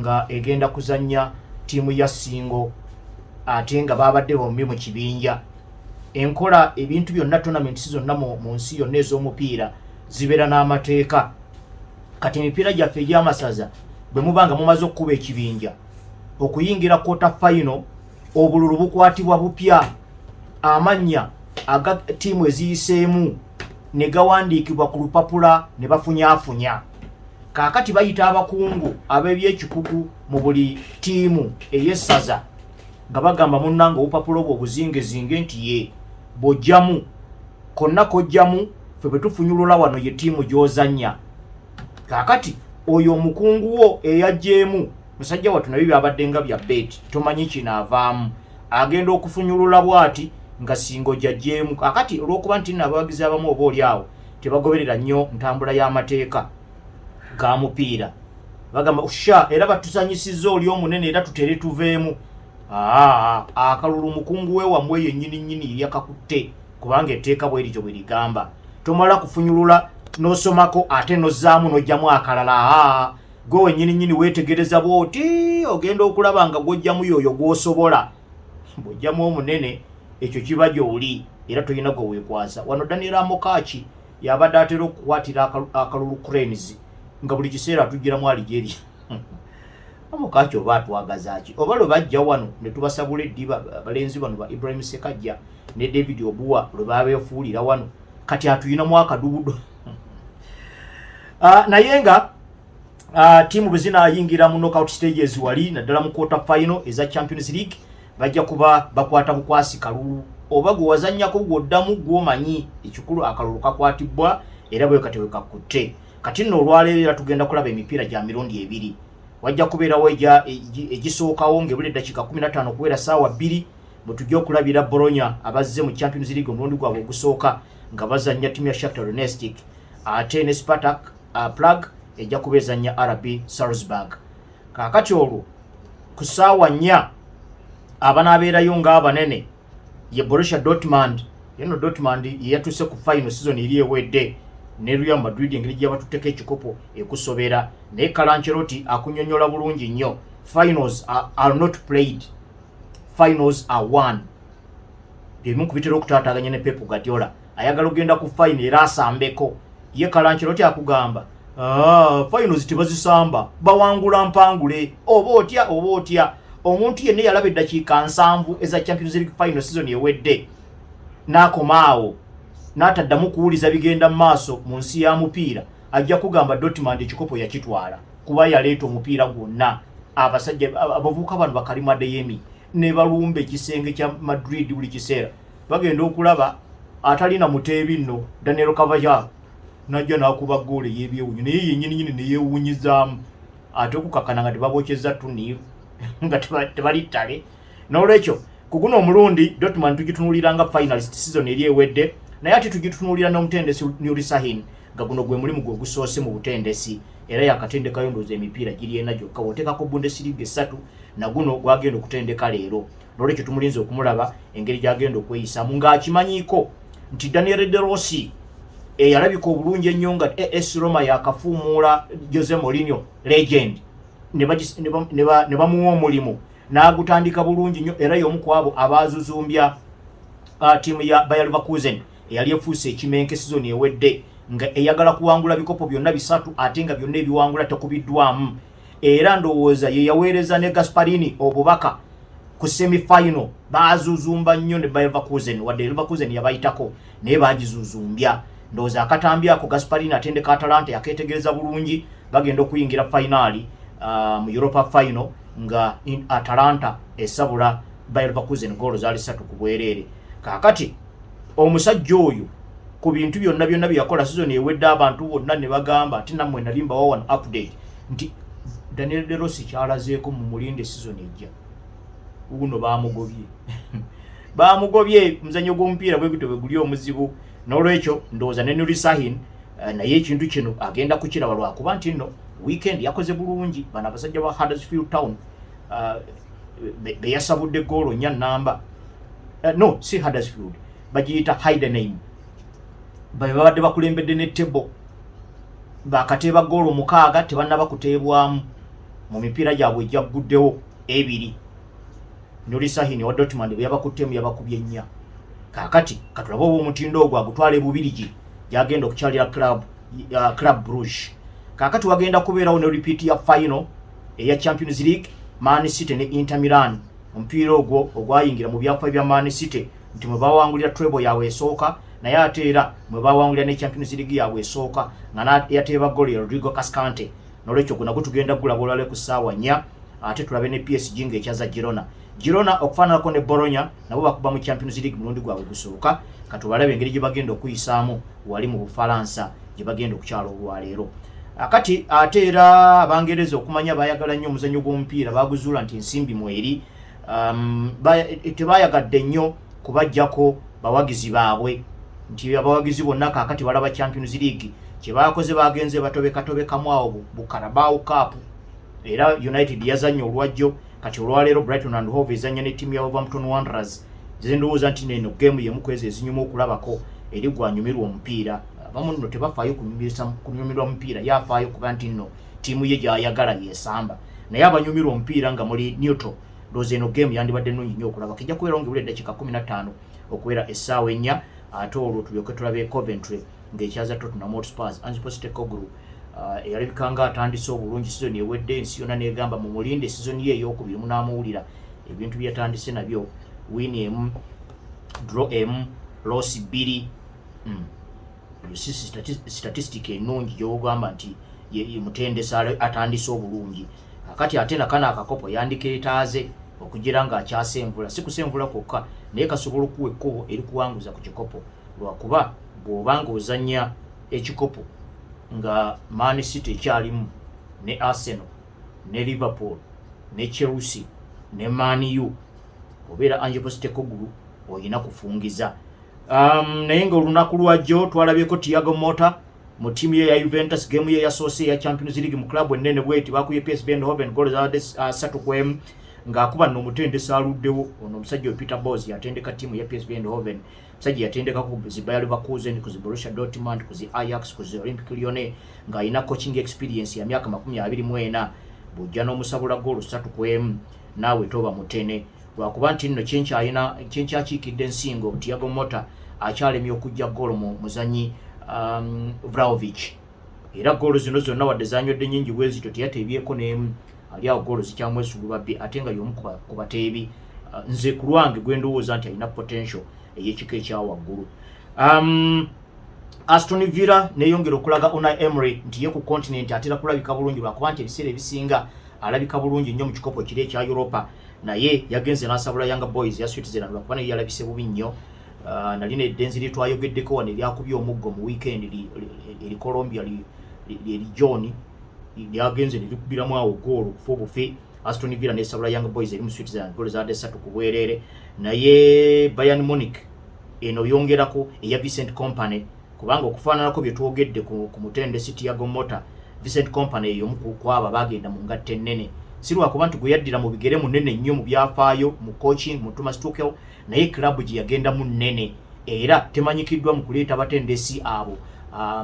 Nga egenda kuzannya ttiimu ya Ssingo, ate nga babadde bombi mu kibinja. Enkola, ebintu byonna, tournaments zonna mu nsi yonna ez'omupiira zibeera n'amateeka. Kati emipiira gyaffe egy'amasaza, bwe muba nga mumaze okukuba ekibinja okuyingira quarter final, obululu bukwatibwa bupya, amannya aga ttiimu eziyiseemu ne gawandiikibwa ku lupapula ne bafunyaafunya. Kaakati bayita abakungu ab'ebyekikugu mu buli ttiimu ey'essaza nga bagamba, "Munnanga, obupapula obwo obuzingezinge nti ye bw'ojjamu konna kojjamu, ffe bwe tufunyulula wano ye ttiimu gy'ozannya." Kaakati oyo omukungu wo eyajjeemu, musajja wattu, nabyo byabadde nga bya bet, tomanyi kinaavaamu. Agenda okufunyulula bw'ati nga Singo gyajjeemu. Kaakati olw'okuba nti nno abawagizi abamu oba oli awo tebagoberera nnyo ntambula y'amateeka ga mupiira, bagamba, "Sha, era batusanyisizza oli omunene, era tutere tuveemu." Aa, akalulu mukungu we wammwe yennyini nnyini yakakutte, kubanga etteeka bwe lityo bwe ligamba. Tomala kufunyulula n'osomako ate n'ozzaamu n'ojjamu akalala. Aa, gwe wennyini nnyini weetegereza bw'oti, ogenda okulaba nga gw'ojjamu y'oyo gw'osobola. Bw'ojjamu omunene, ekyo kiba gy'oli era tolina gwe weekwasa. Wano Daniel Amokachi yabadde atera okukwatira akalulu Cranes, nga buli kiseera atugiramu Algeria. Amokachi oba atwagaza ki? Oba lwe bajja wano ne tubasabula eddiba, abalenzi bano ba Ibrahim Sekajja ne David Obuwa lwe babeefuulira wano, kati atuyinamu akadubudo. Naye nga ttiimu bwe zinaayingira mu knockout stages wali, naddala mu quarter final eza Champions League, bajja kuba bakwata bukwasi kalulu, oba gwe wazannyako gw'oddamu gw'omanyi. Ekikulu akalulu kakwatibwa era bwe kati bwe kakutte. Kati nno olwaleero era tugenda kulaba emipiira gya mirundi ebiri. Wajja kubeerawo egisookawo ng'ebula eddakiika 15 okubeera saawa 2, bwe tujja okulabira Bologna abazze mu Champions League omulundi gwabwe ogusooka nga bazannya ttiimu ya Shakhtar Donetsk, ate ne Spartak Prague ejja kuba ezannya RB Salzburg. Kaakati olwo ku ssaawa 4 abanaabeerayo ng'abanene ye Borussia Dortmund. Yeno Dortmund ye yatuuse ku final season eri ewedde ne Real Madrid, engeri gye batutteko ekikopo ekusobera. Naye Carlo Ancelotti akunyonyola bulungi nnyo, finals are not played, finals are won. Byemu ku bitera okutaataaganya ne Pep Guardiola, ayagala ogenda ku final era asambeko. Ye Carlo Ancelotti akugamba, "Ah, finals tebazisamba, bawangula mpangule, oba otya oba otya." Omuntu yenna yalaba eddakiika 70 eza Champions League final season ewedde n'akoma awo n'ataddamu kuwuliza bigenda mu maaso mu nsi ya mupiira, ajja kugamba Dortmund ekikopo yakitwala, kuba yaleeta omupiira gwonna. Abasajja abavubuka bano ba Karim Adeyemi ne balumba ekisenge kya Madrid buli kiseera. Bagenda okulaba atalina muteebi nno, Daniel Carvajal najja n'akuba ggoolo ey'ebyewunyo, naye yennyini nyini neyeewuunyizaamu, ate okukakana nga tebabokyeza tuniiru nga tebali ttale. N'olwekyo ku guno omulundi Dortmund tugitunuulira nga finalist season eri ewedde, naye ate tugitunuulira n'omutendesi Nuri Sahin, nga guno gwe mulimu gwe ogusoose mu butendesi, era yakatendekayo ndowooza emipiira giri ena gyokka bw'oteekako Bundesliga esatu na guno gwagenda okutendeka leero. N'olwekyo tumulinze okumulaba engeri gy'agenda okweyisaamu, ng'akimanyiiko nti Daniel De Rossi eyalabika obulungi ennyo nga AS Roma yakafuumuula Jose Mourinho legend, ne bamuwa omulimu n'agutandika bulungi nnyo, era y'omu ku abo abaazuzumbya ttiimu ya Bayer Leverkusen eyali efuuse ekimenke season ewedde, nga eyagala kuwangula bikopo byonna bisatu, ate nga byonna ebiwangula tekubiddwamu. Era ndowooza ye yaweereza ne Gasparini obubaka ku semifinal. Baazuzumba nnyo ne Bayer Leverkusen, wadde Leverkusen yabayitako, naye baagizuzumbya. Ndowooza akatambi ako Gasparini atendeka Atalanta yakeetegereza bulungi. Bagenda okuyingira finaali mu Europa final nga Atalanta esabula Bayer Leverkusen goolo zaali 3 ku bwereere. Kaakati omusajja oyo ku bintu byonna byonna bye yakola season ewedde, abantu bonna ne bagamba ate nammwe nali mbawa wano update nti Daniel De Rossi kyalazeeko mu mulinde season ejja. Wuno bamugobye, bamugobye. Omuzannyo gw'omupiira bwe gutyo bwe guli omuzibu. N'olwekyo ndowooza ne Nuri Sahin naye ekintu kino agenda kukiraba, lwakuba nti nno weekend yakoze bulungi. Bano abasajja ba Huddersfield Town be yasabudde goolo 4 namba. No, si Huddersfield, bagiyita Heidenheim. Babe babadde bakulembedde ne table, bakateeba goolo 6, tebannaba kuteebwamu. Mu mipiira gyabwe egyagguddewo ebiri, Nuri Sahin wa Dortmund bwe yabakuttemu yabakubye nnya. Kaakati katulabe oba omutindo ogwo agutwala e Bubirigi gyagenda okukyalira Club Brugge. Kaakati wagenda kubeerawo ne repeat ya final eya Champions League, Man City ne Inter Milan, omupiira ogwo ogwayingira mu byafaayo bya Man City nti mwe bawangulira treble yaabwe esooka, naye ate era mwe bawangulira ne Champions League yaabwe esooka nga yateeba ggoolo ya Rodrigo Cascante. Nolwekyo gwe nagwo tugenda gulaba olwale ku ssaawa 4, ate tulabe ne PSG ng'ekyaza Girona. Girona okufaananako ne Bologna nabo bakuba mu Champions League mulundi gwabwe gusooka. Katubalabe engeri gye bagenda okuyisaamu wali mu Bufalansa gye bagenda okukyala olwaleero. Akati ate era Abangereza okumanya bayagala nnyo omuzannyo gw'omupiira, baguzuula nti ensimbi mweri, tebayagadde nnyo kubajjako bawagizi baabwe nti abawagizi bonna kaakati balaba Champions League. Kyebakoze, bagenze batobekatobekamu awo bu Carabao Cup, era United yazannya olwajjo. Kati olwaleero Brighton and Hove ezannya ne ttiimu ya Wolverhampton Wanderers. Nze ndowooza nti neno game yemu kwezi ezinyuma okulabako eri gwanyumirwa omupiira. Abamu nno tebafaayo kunyumirwa mupiira, yafaayo kuba nti nno ttiimu ye gyayagala yesamba, naye abanyumirwa omupiira nga muli neutral, ndowooza eno game yandibadde nnungi nnyo okulabako. Ejja kubeerawo ng'ebula eddakiika 15 okuwera essaawa 4, ate olwo tulyoke tulabe Coventry ng'ekyaza Tottenham Hotspurs. Ange Postecoglou, eyalabika nga atandise obulungi sizoni ewedde, ensi yonna negamba mumulinde sizoni ye eyokubiri munaamuwulira ebintu byeyatandise nabyo, win emu, draw emu, loss bbiri. Eyo si statistic ennungi gy'ogamba nti ye mutendesi atandise obulungi. Akati ate nakano akakopo yandikeetaaze okugira ng'akyasa envula, si kusenvula kwokka, naye kasobola okuwa ekkubo erikuwanguza ku kikopo, lwakuba bw'oba ng'ozannya ekikopo nga Man City ekyalimu ne Arsenal ne Liverpool ne Chelsea ne Man U, obeera Ange Postecoglou oyina kufungiza. Naye nga olunaku lwajjo twalabyeko Thiago Motta mu ttiimu ye ya Juventus, game ye yasoose eya Champions League mu club ennene bweti, bakubye PSV Eindhoven goolo zabadde 3-1, ng'akuba nno omutendesi aluddewo ono omusajja we Peter Bosz. Yatendeka ttiimu ya PSV Eindhoven, musajja yatendeka ku zi Bayer Leverkusen, ku zi Borussia Dortmund, ku zi Ajax, ku zi Olympique Lyonnais, ng'alina coaching experience ya myaka 24. Bw'ojja n'omusabula goolo 3-1, naawe toba mutene, lwakuba nti nno kyenkyalina kyenkyakiikidde ensingo. Thiago Motta akyalemye okujja goolo mu muzanyi Vlahovic, era goolo zino zonna wadde zanywedde nnyingi bwe zityo teyateebyeko n'emu. Ali awo goolo zikyamwesuluba bbi, ate nga y'omu ku bateebi nze ku lwange gwe ndowooza nti alina potential ey'ekika ekya waggulu. Aston Villa neyongera okulaga Unai Emery nti ye ku continent atera kulabika bulungi, lwakuba nti ebiseera ebisinga alabika bulungi nnyo mu kikopo kiri ekya Europa, naye yagenze n'asabula Young Boys ya Switzerland, lwakuba naye yalabise bubi nnyo. Nalina eddenzi lyetwayogeddeko wano eryakubye omuggo mu weekend eri Colombia, eri John, lyagenze ne likubiramu awo goolo okufa obufi. Aston Villa nesabula Young Boys eri mu Switzerland, goolo zaadde 3 ku bwereere. Naye Bayern Munich eno yongerako eya Vincent Kompany, kubanga okufaananako bye twogedde ku mutendesi Thiago Motta, Vincent Kompany y'omu ku abo bagenda mu ngatto ennene, si lwakuba nti gwe yaddira mu bigere munene nnyo mu byafaayo mu coaching mu Thomas Tuchel, naye club gye yagendamu nnene era temanyikiddwa mu kuleeta batendesi abo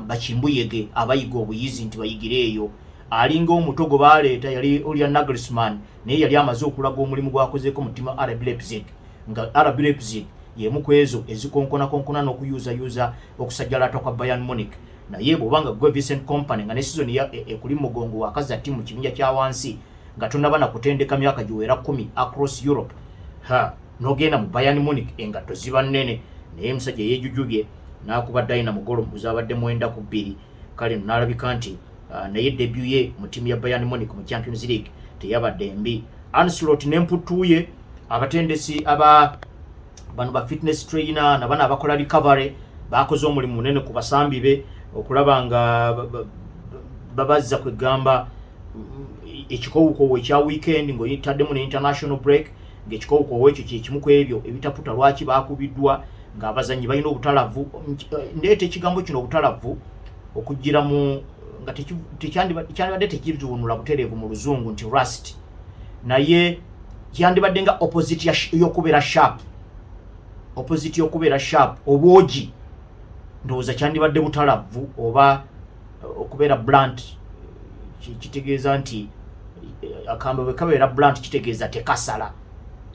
bakimbuyege abayiga obuyizi nti bayigire eyo. Alinga omuto gwe baleeta yali Julian Nagelsmann, naye yali amaze okulaga omulimu gwakozeeko mu ttiimu RB Leipzig, nga RB Leipzig y'emu ku ezo ezikonkonakonkona n'okuyuuzayuuza okusajjalaata kwa Bayern Munich. Naye bw'oba nga gwe Vincent Kompany, nga ne season ekuli mugongo, wakaza ttiimu mu kibinja kya wansi nga tonaba na kutendeka myaka giwera 10 across Europe, ha n'ogenda mu Bayern Munich, engatto ziba nnene. Naye omusajja yeejujubye n'akuba Dynamo golo zabadde 9-2. Kale n'alabika nti naye debut ye mu ttiimu ya Bayern Munich mu Champions League teyabadde mbi. Ancelotti n'emputtu ye, abatendesi aba bano ba fitness trainer na bano abakola recovery bakoze omulimu munene ku basambi be okulaba nga babazza kwegamba ekikowukowu ekya weekend ng'oyitaddemu ne international break, ng'ekikowukowu ekyo kyekimu ku ebyo ebitaputa lwaki bakubiddwa, ng'abazannyi balina obutalavu. Ndeeta ekigambo kino obutalavu okugira mu nga tekyandibadde tekizuunula butereevu mu Luzungu nti rust, naye kyandibadde nga opposite y'okubeera sharp, opposite y'okubeera sharp, obwogi, ndowooza kyandibadde butalavu oba okubeera blunt. Kitegeeza nti Akambe bwe kabeera blunt kitegeeza tekasala,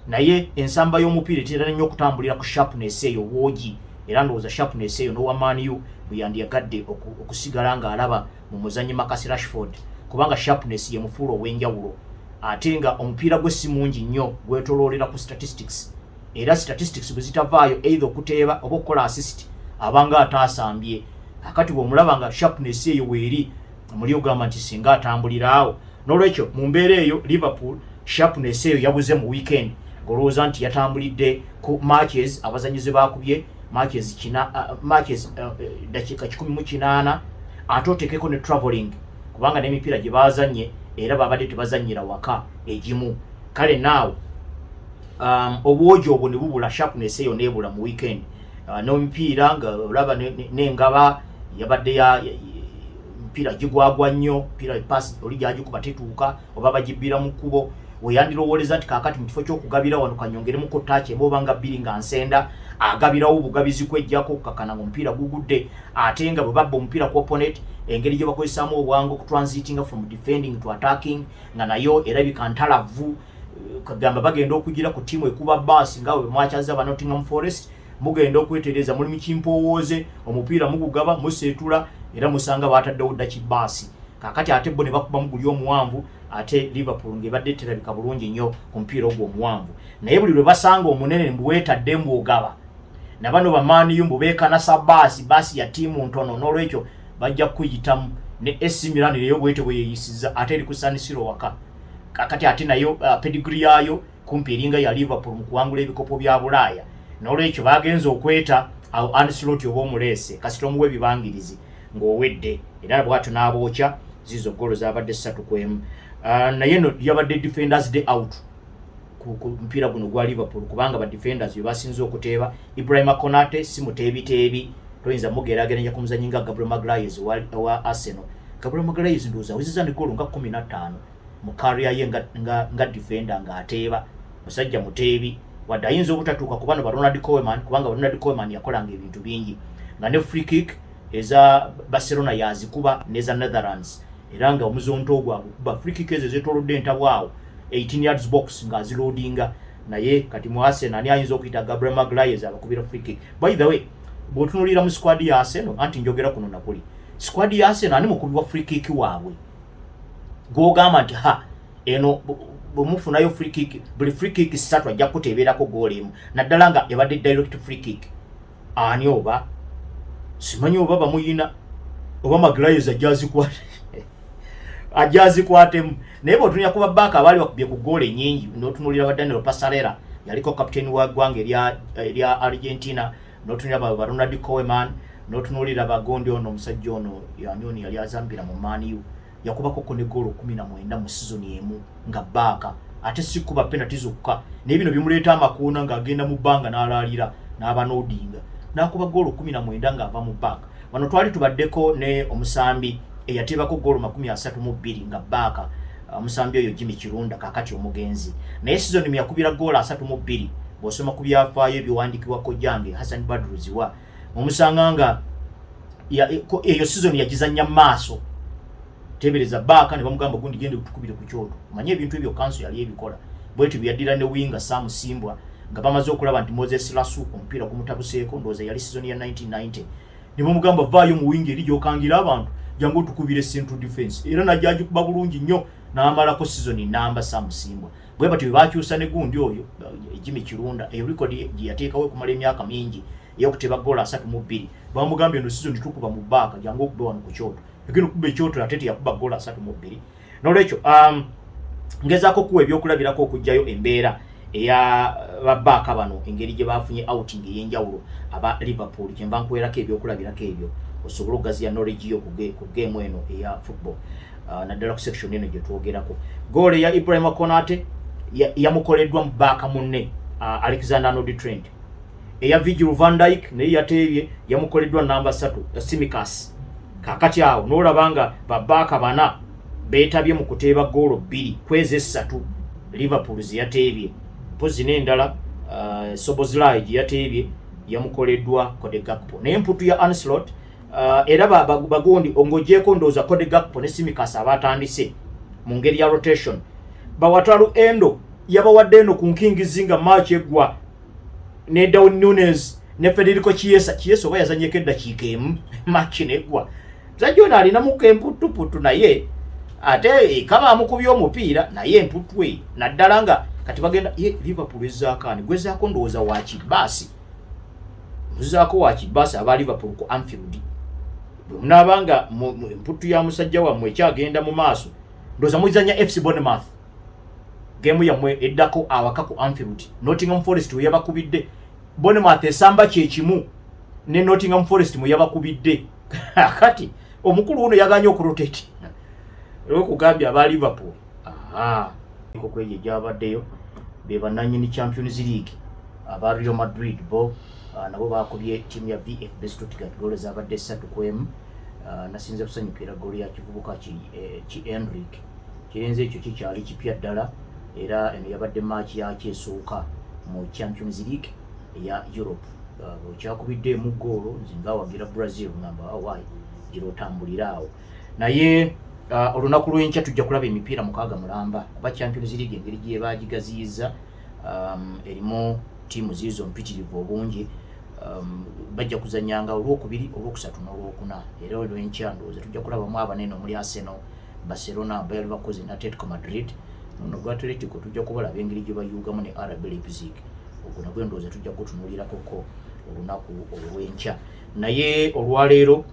naye ensamba y'omupiira etera nnyo okutambulira ku sharpness eyo, obwogi. Era ndowooza sharpness eyo n'owa Man U bwe yandiyagadde okusigala ng'alaba mu muzannyi Marcus Rashford, kubanga sharpness ye mufuula ow'enjawulo, ate nga omupiira gwe si mungi nnyo gwetoloolera ku statistics. Era statistics bwe zitavaayo, either okuteeba oba okukola assist, abanga ataasambye. Akati bw'omulaba nga sharpness eyo weeri, muli ogamba nti singa atambulira awo. N'olwekyo mu mbeera eyo Liverpool sharpness eyo yabuze mu weekend, ng'olowooza nti yatambulidde ku matches abazannyi ze baakubye, matches kina, matches dakiika 180, ate oteekeko ne travelling, kubanga n'emipiira gye baazannye era babadde tebazannyira waka egimu. Kale naawe obwogi obwo ne bubula, sharpness eyo neebula mu weekend. N'omupiira nga olaba n'engaba yabadde ya mipiira gigwagwa nnyo, mipiira pass oli gyagikuba tetuuka oba bagibbira mu kkubo. Weyandirowooleza nti kaakati mu kifo ky'okugabira wano kanyongeremuko touch emu oba nga bbiri nga nsenda, agabirawo obugabizi kwejjako okukakana nga omupiira gugudde. Ate nga bwe babba omupiira ku opponent, engeri gye bakozesaamu obwangu okutransitinga from defending to attacking nga nayo erabika ntalavu. Kagamba bagenda okugira ku ttiimu ekuba baasi nga bwe mwakyaza ba Nottingham Forest, mugenda okwetereza muli mukimpowooze, omupiira mugugaba, museetula, era musanga bataddewo dda kibaasi. Kakati ate bo ne bakubamu guli omuwanvu, ate Liverpool ng'ebadde terabika bulungi nnyo ku mupiira ogwo omuwanvu. Naye buli lwe basanga omunene mbu weetadde mbu ogaba, na bano ba Man U mbu beekanasa baasi, baasi ya ttiimu ntono, n'olwekyo bajja kukuyitamu. Ne AC Milan eyo bwete bwe yeeyisiza, ate eri ku San Siro waka. Kakati ate nayo pedigree yaayo kumpi eringa ya Liverpool mu kuwangula ebikopo bya Bulaaya. N'olwekyo bagenze okweta awo Arne Slot oba omuleese, kasita omuwa ebibangirizi ng'owedde. Era bwatyo n'abookya zizo golo zabadde 3-1. Naye no yabadde defenders day out ku mupiira guno gwa Liverpool, kubanga ba defenders bye basinze okuteeba. Ibrahima Konate si muteebiteebi, toyinza mugeraageranya ku muzannyi nga Gabriel Magalhaes wa Arsenal. Gabriel Magalhaes ndowooza awezezza ne golo nga 15 mu career ye nga defender ng'ateeba. Musajja muteebi, wadde ayinza obutatuuka ku bano ba Ronald Koeman, kubanga Ronald Koeman yakolanga ebintu bingi nga ne free kick eza Barcelona yazikuba n'eza Netherlands, era nga omuzonto ogwo agukuba free kick ezo ezeetoolodde entabwawo 18 yards box ng'aziloadinga. Naye kati mu Arsenal ani ayinza okuyita Gabriel Magalhaes abakubira free kick? By the way, bw'otunuulira mu squad ya Arsenal, anti njogera kuno nakuli squad ya Arsenal, ani mukubi wa free kick waabwe gw'ogamba nti ha, eno bwemufunayo free kick, buli free kick ssatu ajja kuteeberako goal emu, naddala nga ebadde direct free kick? Ani oba simanyi oba bamuyina oba Magalhaes ajja azikwatemu. Naye bw'otunulira ku babaaka abaali bakubye ku goolo ennyingi, n'otunuulira ba Daniel Passarella, yaliko kapiteeni wa ggwanga erya Argentina, n'otunuulira ba Ronald Koeman, n'otunuulira bagondi ono omusajja ono yani ono yali azambira mu Man U, yakubakoko ne goolo 19 mu sizoni emu nga baaka, ate si kuba penalty zokka, naye bino bimuleeta amakoona ng'agenda mu bbanga n'alaalira n'abanoodinga n'akuba goolo 19 ng'ava mu baaka. Wano twali tubaddeko ne omusambi eyateebako goolo 32 nga baaka, omusambi oyo Jimmy Kirunda, kakati omugenzi. Naye sizoni myakubira goolo 32, bw'osoma ku byafaayo ebyowandiikibwa kojjange Hassan Badruziwa, omusanga nga eyo sizoni yagizannya mu maaso. Tebereza baaka ne bamugamba, "Gundi, gende utukubire ku kyoto." Manye ebintu ebyo kanso yali ebikola bwetyo. Byaddira ne winga Sam Simbwa nga bamaze okulaba nti Moses Lasu omupiira gumutabuseeko, ndowooza yali sizoni ya 1990, ne bamugamba, "Vaayo mu winga eri gy'okangira abantu, jangu otukubire central defense." Era najja agikuba bulungi nnyo n'amalako sizoni namba Sam Simbwa. Bwe batyo bwe bakyusa ne gundi oyo Jimmy Kirunda, eyo record gye yateekawo okumala emyaka mingi ey'okuteeba goolo 32, bamugambye, "Eno sizoni tukuba mu baaka, jangu okube wano ku kyoto." Egenda okukuba ekyoto ate teyakuba goolo 32. N'olwekyo ngezaako okuwa ebyokulabirako okuggyayo embeera eya babaaka bano, engeri gye bafunye outing ey'enjawulo aba Liverpool. Kyenva nkuweerako ebyokulabirako ebyo osobole okugaziya knowledge yo ku game eno eya football, naddala ku section eno gye twogerako. Goolo eya Ibrahima Konate yamukoleddwa mu baaka munne Alexander Arnold Trent. Eya Virgil van Dijk naye yateebye, yamukoleddwa namba 3 Tsimikas. Kakati awo n'olaba nga babaaka bana beetabye mu kuteeba goolo bbiri kwezi esatu Liverpool ze yateebye. Mpozi n'endala Szoboszlai gye yateebye yamukoleddwa Cody Gakpo. Naye emputu ya Arne Slot, era bagundi ng'ogyeko ndowooza Cody Gakpo ne Tsimikas abatandise Mu ngeri ya rotation, Bawataru Endo yabawadde eno ku nkingizi nga match eggwa ne Darwin Nunez ne Federico Chiesa. Chiesa oba yazanyeko eddakiika emu, match neggwa. Musajja ono alinamuko emputtuputu, naye ate kaba amukubye omupiira, naye emputtu eyo naddala nga kati bagenda ye Liverpool ezzaako ani gwezaako? Ndowooza wakibaasi muzaako wakibaasi aba Liverpool ku Anfield. Bwe munaaba nga emputtu ya musajja wammwe ekyagenda mu maaso, ndowooza muzanya FC Bournemouth, game yammwe eddako awaka ku Anfield. Nottingham Forest we yabakubidde, Bournemouth esamba kyekimu ne Nottingham Forest mwe yabakubidde. Kati omukulu wuno yaganye okurotate olwokugambye aba Liverpool kweyo egyabaddeyo be bannanyini Champions League aba Real Madrid. Bo nabo bakubye ttiimu ya VfB Stuttgart, goolo zabadde 3-1. Nasinze kusanyukira goolo ya kivubuka ki Endrick. Kirenze ekyo kikyali kipya ddala, era eno yabadde match yakyo esooka mu Champions League eya Europe. Okyakubiddeemu goolo, nze ngaawagira Brazil ngamba awai gira otambulire awo. Naye olunaku lw'enkya tujja kulaba emipiira mukaaga mulamba, kuba Champions League engeri gye bagigaziyiza erimu ttiimu ziizo mpitirivu obungi. Bajja kuzanyanga olwokubiri, olwokusatu n'olwokuna, era olwenkya ndowooza tujja kulabamu abanene omuli Arsenal, Barcelona, Bayer Leverkusen, Atletico Madrid. Ono gwa Atletico tujja kubalaba engeri gye bayuugamu ne RB Leipzig. Ogwo nagwo ndowooza tujja kutunuulirako olunaku olw'enkya. Naye olwaleero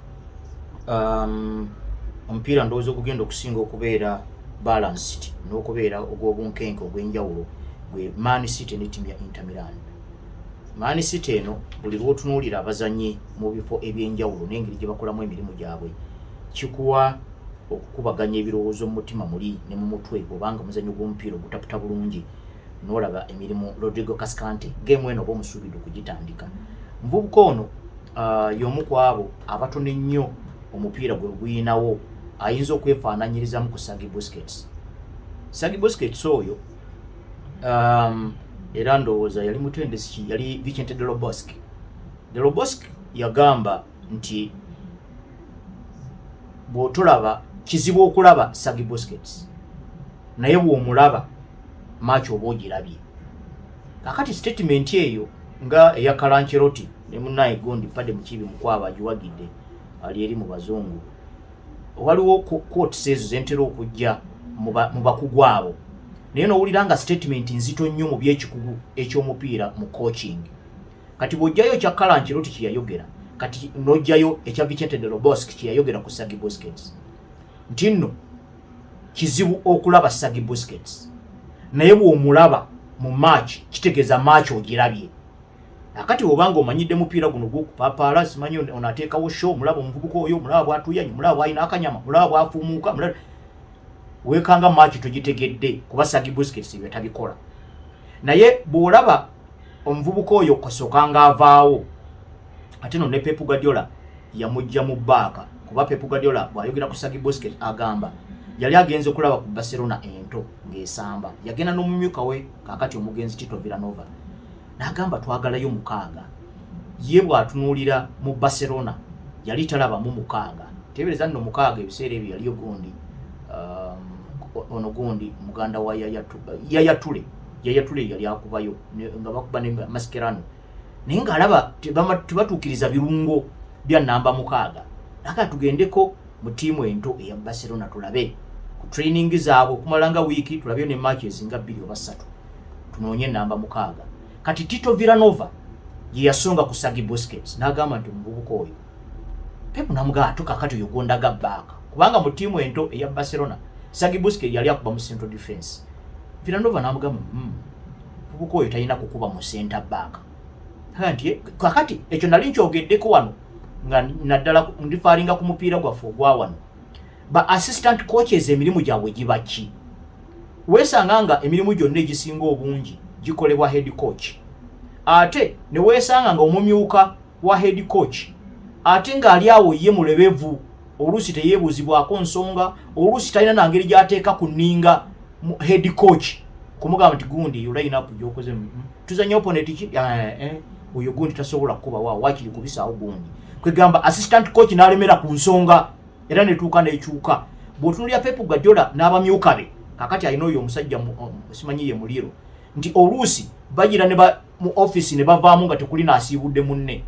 omupiira ndowooza ogugenda okusinga okubeera balanced n'okubeera ogw'obunkenke ogw'enjawulo gwe Man City ne ttiimu ya Inter Milan. Man City eno buli lw'otunuulira abazannyi mu bifo ebyenjawulo n'engeri gye bakolamu emirimu gyabwe, kikuwa okukubaganya ebirowoozo mu mutima muli ne mu mutwe, bw'obanga omuzannyo gw'omupiira ogutaputa bulungi n'olaba emirimu. Rodrigo Cascante game eno oba omusuubidde okugitandika. Muvubuka ono y'omu ku abo abatono ennyo omupiira gwe guyinawo ayinza okwefaananyirizamu ku Sergio Busquets. Sergio Busquets oyo era ndowooza yali mutendesi ki, yali Vicente del Bosque. Del Bosque yagamba nti bw'otolaba, kizibu okulaba Sergio Busquets, naye bw'omulaba match oba ogirabye. Kakati statement eyo nga eya Carlo Ancelotti ne munnaye gondi Paddy Mukiibi Mukwaba agiwagidde ali eri mu bazungu, waliwo quotes ezo zentera okujja mu bakugu abo, naye nowulira nga statement nzito nnyo mu byekikugu ekyomupiira mu coaching. Kati bw'ojjayo ekya Carlo Ancelotti kyeyayogera, kati n'ojjayo ekya Vicente del Bosque kyeyayogera ku Sergio Busquets nti nno kizibu okulaba Sergio Busquets, naye bw'omulaba mu match kitegeeza match ogirabye. Akati obanga omanyidde mupiira guno gw'okupapaala, simanyi ono ateekawo show, omulaba omuvubuka oyo, omulaba bw'atuuyanye, omulaba bw'alina akanyama, omulaba bw'afuumuuka, weekanga match togitegedde, kuba Sergio Busquets ebyo tabikola. Naye bw'olaba omuvubuka oyo kasooka ng'avaawo, ate no ne Pep Guardiola yamujja mu baaka, kuba Pep Guardiola bw'ayogera ku Sergio Busquets agamba yali agenze okulaba ku Barcelona ento ng'esamba, yagenda n'omumyuka we kaakati omugenzi Tito Villanova, n'agamba twagalayo mukaaga. Ye bw'atunuulira mu Barcelona yali talabamu mukaaga. Teebereza nno mukaaga, ebiseera ebyo yaliyo gundi ono gundi muganda wa Yaya Toure. Yaya Toure yali akubayo nga bakuba ne Mascherano, naye ng'alaba tebatuukiriza birungo bya namba mukaaga. Naga tugendeko mu ttiimu ento eya Barcelona tulabe ku training zaabwe okumala nga wiiki, tulabeyo ne matches nga bbiri oba ssatu, tunoonye enamba mukaaga. Kati Tito Villanova ye yasonga ku Sergio Busquets n'agamba nti omuvubuka oyo. Pep n'amugamba ate kakati oyo gondaga baaka, kubanga mu ttiimu ento eya Barcelona Sergio Busquets yali akuba mu central defense. Villanova n'amugamba, muvubuka oyo talina kukuba mu center back." Nti kakati ekyo nali nkyogeddeko wano nga naddala ndifaalinga ku mupiira gwaffe ogwa wano. Ba assistant coaches emirimu gyabwe giba ki? Weesanga nga emirimu gyonna egisinga obungi gikolebwa head coach, ate ne weesanga nga omumyuka wa head coach ate ng'ali awo ye mulebevu, oluusi teyeebuuzibwako nsonga, oluusi talina nangeri gy'ateeka ku nninga head coach kumugamba nti gundi eyo line up gyokoze, tuzanya opponent ki, oyo gundi tasobola kukuba wa wakiri kubisaawo gundi. Kwegamba assistant coach n'alemera ku nsonga era netuuka nekyuka. Bw'otunuulira Pep Guardiola n'abamyuka be kakati, alina oyo omusajja simanyi ye muliro, nti oluusi bagira ne mu office ne bavaamu nga tekuli naasiibudde munne.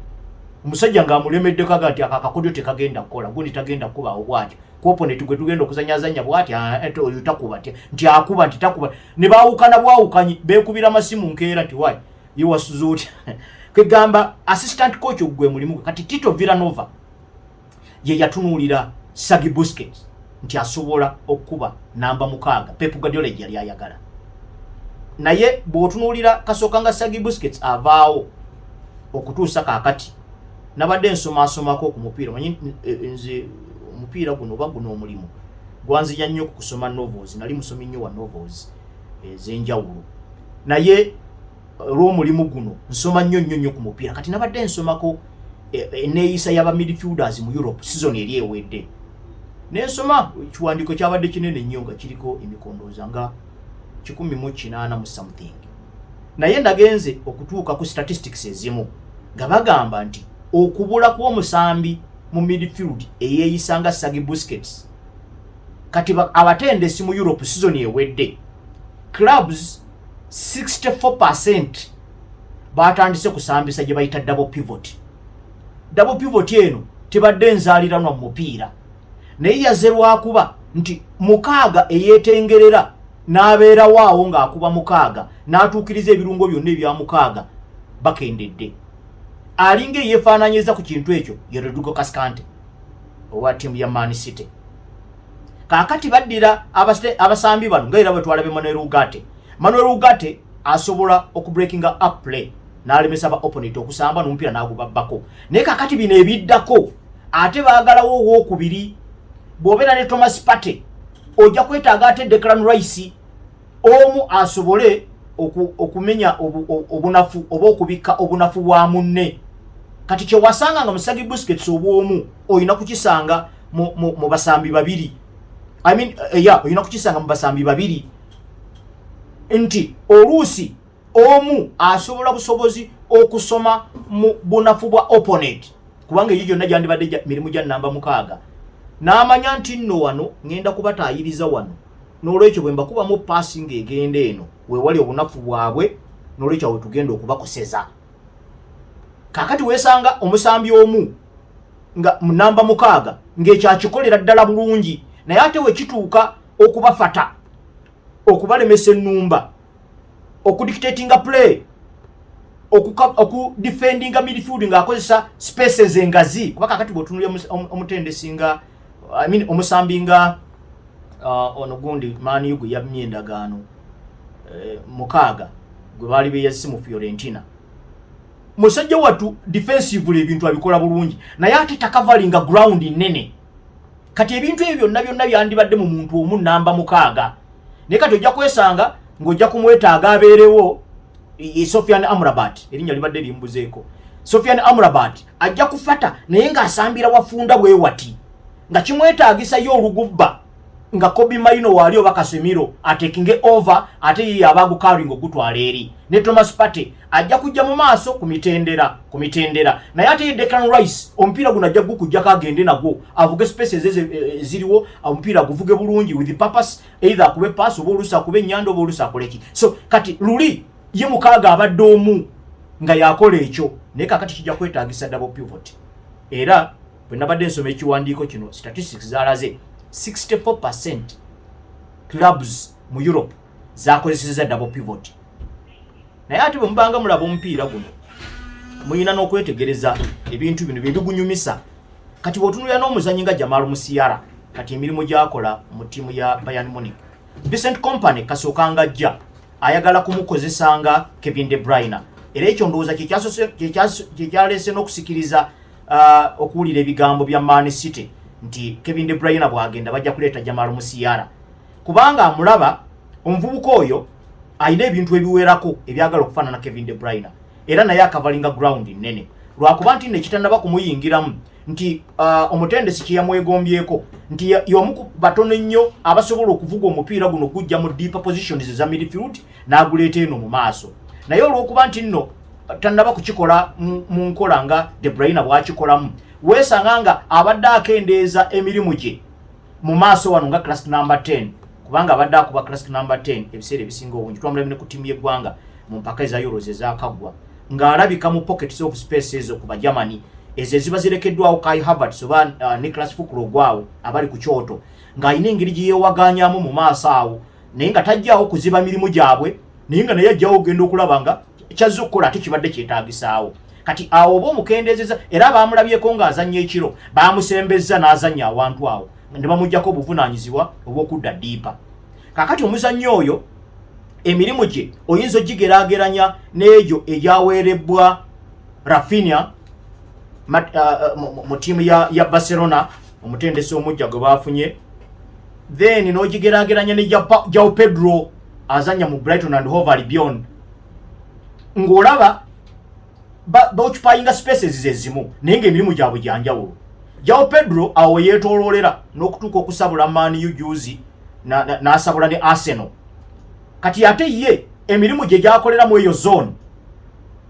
Omusajja ng'amulemeddeko, aga nti akakodyo tekagenda kukola, gundi tagenda kukubaawo bw'atyo ku opponent gwe tugenda okuzanyazanya bw'ati, oyo takuba, nti akuba, nti takuba, ne baawukana bwawukanyi, beekubira masimu nkeera nti, "Wayi, ye wasuze otya?" Kwegamba assistant coach ogwe mulimu gwe. Kati Tito Villanova ye yatunuulira Sergio Busquets nti asobola okukuba namba 6 Pep Guardiola gye yali ayagala. Naye bw'otunuulira kasooka nga Sergio Busquets avaawo okutuusa kaakati, nabadde nsomaasomako ku mupiira. Manyi nze omupiira guno oba guno omulimu gwanzija nnyo ku kusoma novels. Nali musomi nnyo wa novels ez'enjawulo, naye olw'omulimu guno nsoma nnyo nnyo nnyo ku mupiira. Kati nabadde nsomako eneeyisa y'aba midfielders mu Europe season eri ewedde, nensoma ekiwandiiko kyabadde kinene nnyo nga kiriko emikondooza nga 180 mu something. Naye nagenze okutuuka ku statistics ezimu nga bagamba nti okubula kw'omusambi mu midfield eyeeyisa nga Sergio Busquets, kati abatendesi mu Europe season ewedde, clubs 64% batandise kusambisa gye bayita double pivot. Double pivot eno tebadde nzaaliranwa mu mupiira, naye yaze lwakuba nti 6 eyeetengerera n'abeerawo awo ng'akuba 6 n'atuukiriza ebirungo byonna ebya 6 bakendedde. Alinga eyeefaananyiriza ku kintu ekyo ye Rodrigo Cascante owa ttiimu ya Man City. Kaakati baddira abasambi bano nga era bwe twalabe Manuel Ugarte. Manuel Ugarte asobola okubreakinga up play n'alemesa ba opponent okusamba n'omupiira n'agubabbako. Naye kaakati bino ebiddako ate baagalawo owookubiri. Bw'obeera ne Thomas Partey, ojja kwetaaga ate Declan Rice omu asobole okumenya obunafu oba okubikka obunafu bwa munne. Kati kyewasanga nga mu Sergio Busquets obwomu, olina kukisanga mu basambi babiri. I mean, yeah, olina kukisanga mu basambi babiri, nti oluusi omu asobola busobozi okusoma mu bunafu bwa opponent, kubanga eyo gyonna gyandibadde mirimu gya namba 6, n'amanya nti nno wano ŋŋenda kubataayiriza wano, n'olwekyo bwe mbakubamu paasi ng'egenda eno weewali obunafu bwabwe, n'olwekyo awe tugenda okubakoseza. Kaakati weesanga omusambi omu nga mu namba 6 ng'ekyakikolera ddala bulungi, naye ate we kituuka okubafata, okubalemesa ennumba, okudictatinga play, okudefendinga midfield ng'akozesa spaces engazi, kuba kakati bw'otunulira omutendesi nga, I mean, omusambi nga ono gundi Man U gwe yammye endagaano, 6 gwe baali beyazise mu Fiorentina, musajja wattu defensively ebintu abikola bulungi, naye ate takavalinga ground nnene. Kati ebintu ebyo byonna byonna byandibadde mu muntu omu namba 6, naye kati ojja kwesanga ng'ojja kumwetaaga abeerewo. Sofian Amrabat, erinnya libadde limbuzeeko, Sofian Amrabat ajja kufata, naye ng'asambira wafunda bwe wati nga kimwetaagisa ye olugubba nga Kobbie Mainoo waali oba Casemiro atekinge over, ate ye yaba agukaringa ogutwala eri. Ne Thomas Partey ajja kujja mu maaso ku mitendera, naye ate ye Declan Rice omupiira guno ajja gukujjako agende nagwo, avuge spaces ezo eziriwo, omupiira guvuge bulungi with purpose, either akube pass oba oluusi akube ennyanda oba oluusi akole ki. So kati luli ye 6 abadde omu nga yakola ekyo, naye kakati kijja kwetaagisa double pivot. Era bwe nabadde nsoma ekiwandiiko kino, statistics zalaze 64% clubs mu Europe zakozeseza double pivot. Naye ate bwe mubanga mulaba omupiira guno, muyina n'okwetegereza ebintu bino byebigunyumisa. Kati bw'otunulira n'omuzanyi nga Jamal Musiala, kati emirimu gyakola mu ttiimu ya Bayern Munich, Vincent Kompany kasookanga ajja ayagala kumukozesanga Kevin De Bruyne. Era ekyo ndowooza kyekyaleese n'okusikiriza okuwulira ebigambo bya Man City nti Kevin De Bruyne bw'agenda bajja kuleeta Jamal Musiala, kubanga amulaba omuvubuka oyo alina ebintu ebiwerako ebyagala okufaanana Kevin De Bruyne, era naye akavalinga ground nnene, lwakuba nti nekitannaba kumuyingiramu nti omutendesi kyeyamwegombyeko nti y'omu ku batono ennyo abasobola okuvuga omupiira guno gujja mu deeper positions eza midfield n'aguleeta eno mu maaso. Naye olw'okuba nti nno tannaba kukikola mu nkola nga De Bruyne bw'akikolamu, weesanga nga abadde akendeeza emirimu gye. Mu maaso wano nga classic number 10, kubanga abadde akuba classic number 10 ebiseera ebisinga obungi. Twamulabye ne ku ttiimu y'eggwanga mu mpaka eza Euros ezakaggwa, ng'alabika mu pockets of space ezo ku Bagermany, ezo eziba zirekeddwawo Kai Havertz oba Niklas Füllkrug awo abali ku kyoto, ng'alina engeri gye yeewaganyamu mu maaso awo, naye nga tajjaawo kuziba mirimu gyabwe, naye nga naye ajjawo ogenda okulaba nga kyazze okukola ate kibadde kyetaagisaawo. Kati awo oba omukendezeza, era bamulabyeko ng'azannya ekiro, bamusembezza n'azannya awantu awo ne bamugjako obuvunaanyizibwa obw'okudda deeper. Kakati omuzannyo oyo emirimu gye oyinza ogigeraageranya n'egyo egyaweerebbwa Raphinha mu ttiimu ya Barcelona, omutendesi omujja gwe baafunye, then n'ogigeraageranya ne Joao Pedro azannya mu Brighton and Hove Albion, ng'olaba baoccupyinga spaces zezimu, naye ng'emirimu gyabwe gyanjawulo. Joao Pedro awo yeetooloolera n'okutuuka okusabula Man U juzi, n'asabula ne Arsenal. Kati ate ye emirimu gye gyakoleramu eyo zone,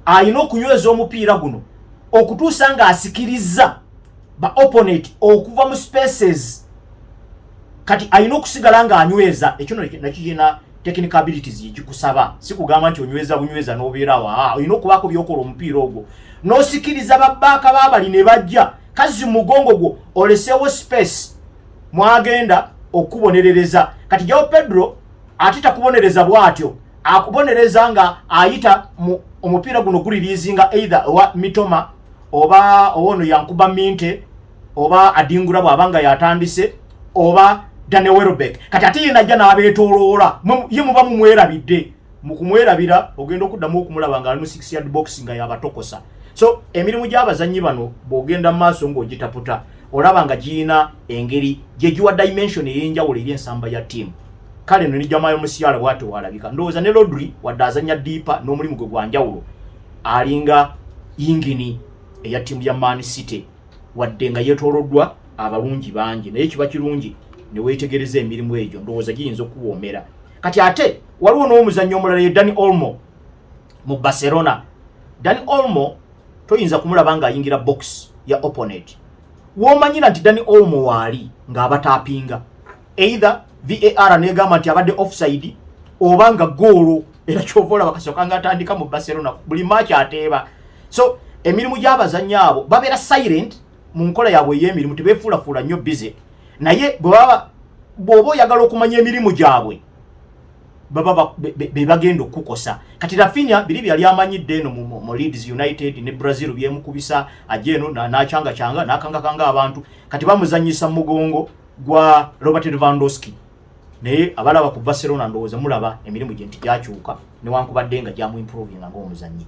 alina okunyweza omupiira guno okutuusa ng'asikiriza ba opponent okuva mu spaces. Kati alina okusigala ng'anyweza ekyo nakyo kirina technical abilities ekikusaba. Si kugamba nti onyweza bunyweza n'obeerawo. Aa, olina okubaako byokola omupiira ogwo n'osikiriza babbaaka baabali ne bajja kazi mu mugongo gwo, oleseewo space mwagenda okubonerereza. Kati Joao Pedro ate takubonereza bw'atyo, akubonereza nga ayita mu omupiira guno gureleasinga either owa Mitoma oba owono Yankuba Minteh oba Adingra bw'aba nga yatandise oba Daniel Welbeck. Kati ate ye najja n'abeetooloola, ye muba mumwerabidde. Mu kumwerabira ogenda okuddamu okumulaba nga ali mu 6 yard box nga yabatokosa. So emirimu gy'abazannyi bano bw'ogenda mu maaso ng'ogitaputa, olaba nga girina engeri gye giwa dimension ey'enjawulo eri ensamba ya ttiimu. Kale no ne Jamal Musiala bw'atyo bw'alabika. Ndowooza ne Rodri, wadde azannya deeper, n'omulimu gwe gwa njawulo, alinga yingini eya ttiimu ya Man City, wadde nga yeetooloddwa abalungi bangi, naye kiba kirungi ne weetegereza emirimu egyo, ndowooza giyinza okuwoomera. Kati ate waliwo n'omuzannyo omulala, ye Dani Olmo mu Barcelona. Dani Olmo toyinza kumulaba ng'ayingira box ya opponent. W'omanyira nti Dani Olmo waali ng'abataapinga, either VAR negamba nti abadde offside oba nga goolo. Era kyova olaba kasooka nga atandika mu Barcelona, buli match ateeba. So emirimu gy'abazannyi abo, babeera silent mu nkola yaabwe ey'emirimu, tebeefuulafuula nnyo busy, naye bwe baba bw'oba oyagala okumanya emirimu gyabwe, baba be bagenda okukukosa. Kati Raphinha biri byali amanyidde eno mu Leeds United ne Brazil byemukubisa, ajja eno n'akyangacanga n'akangakanga abantu. Kati bamuzannyisa mu mugongo gwa Robert Lewandowski, naye abalaba ku Barcelona ndowooza mulaba emirimu gye nti gyakyuka, newankubadde nga gyamuimprovinga ng'omuzannyi.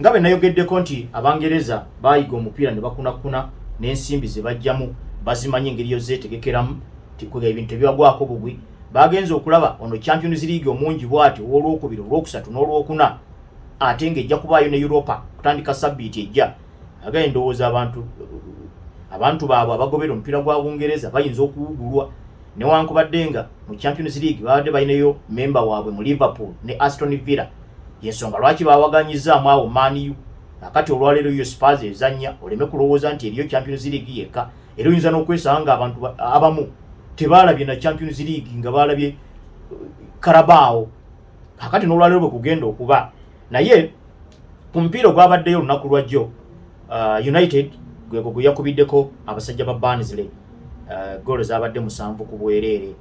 Nga bwe nayogeddeko nti Abangereza bayiga omupiira ne bakunakuna n'ensimbi ze bajjamu, bazimanyi engeri yozeetegekeramu, tikwega ebintu tebibagwako bugwi. Bagenze okulaba ono Champions League omungi bw'ati ow'olwokubiri, olwokusatu n'olwokuna, ate ng'ejja kubaayo ne Europa kutandika sabbiiti ejja. Agaye ndowooza abantu baabwe abagobera omupiira gwa Bungereza bayinza okuwugulwa, newankubadde nga mu Champions League babadde balinayo memba waabwe mu Liverpool ne Aston Villa, yensonga lwaki bawaganyizaamu awo Man U. Akati olwaleero yo Spurs ezannya, oleme kulowooza nti eriyo Champions League yekka. Era oyinza n'okwesanga nga abantu abamu tebalabye na Champions League, nga balabye Carabao. Kakati n'olwaleero bwe kugenda okuba, naye ku mupiira ogwabaddeyo olunaku lwajjo, United gwego gwe yakubiddeko abasajja ba Barnsley, goolo zabadde 7 ku bwereere.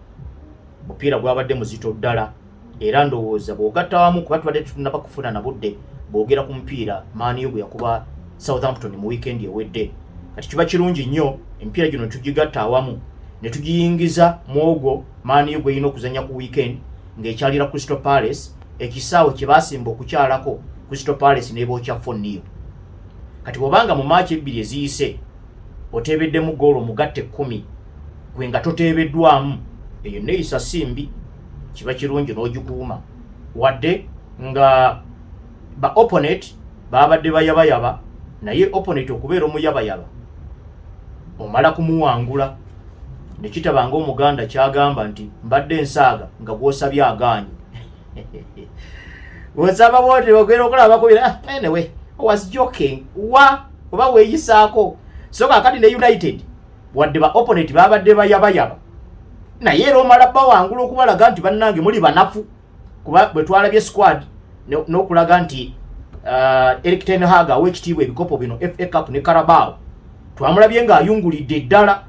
Mupiira gwabadde muzito ddala, era ndowooza bw'ogatta wamu, kuba tubadde tetunnaba kufuna na budde bwogera ku mupiira Man U gwe yakuba Southampton mu weekend ewedde. Kati kiba kirungi nnyo emipiira gino tugigatta awamu ne tugiyingiza mu ogwo Man U gw'erina okuzannya ku weekend ng'ekyalira Crystal Palace, ekisaawe kye baasimba okukyalako Crystal Palace n'ebookya 4-0. Kati bw'obanga mu match ebbiri eziyise oteebeddemu goolo omugatte 10, gwe nga toteebeddwamu, eyo neeyisa si mbi, kiba kirungi n'ogikuuma, wadde nga ba opponent babadde bayabayaba. Naye opponent okubeera omuyabayaba omala kumuwangula, ne kitaba ng'Omuganda kyagamba nti mbadde nsaaga nga gw'osabye agaanyi. Bw'osaba bwoti ogenda okulaba bakubira, "Ah, anyway, I was joking," wa oba weeyisaako. So kaakati ne United Wadde ba opponent babadde bayabayaba, naye era omala bawangula okubalaga nti bannange muli banafu, kuba bwe twalabye squad n'okulaga nti Erik ten Hag awa ekitiibwa ebikopo bino, FA Cup ne Carabao, twamulabye ng'ayungulidde ddala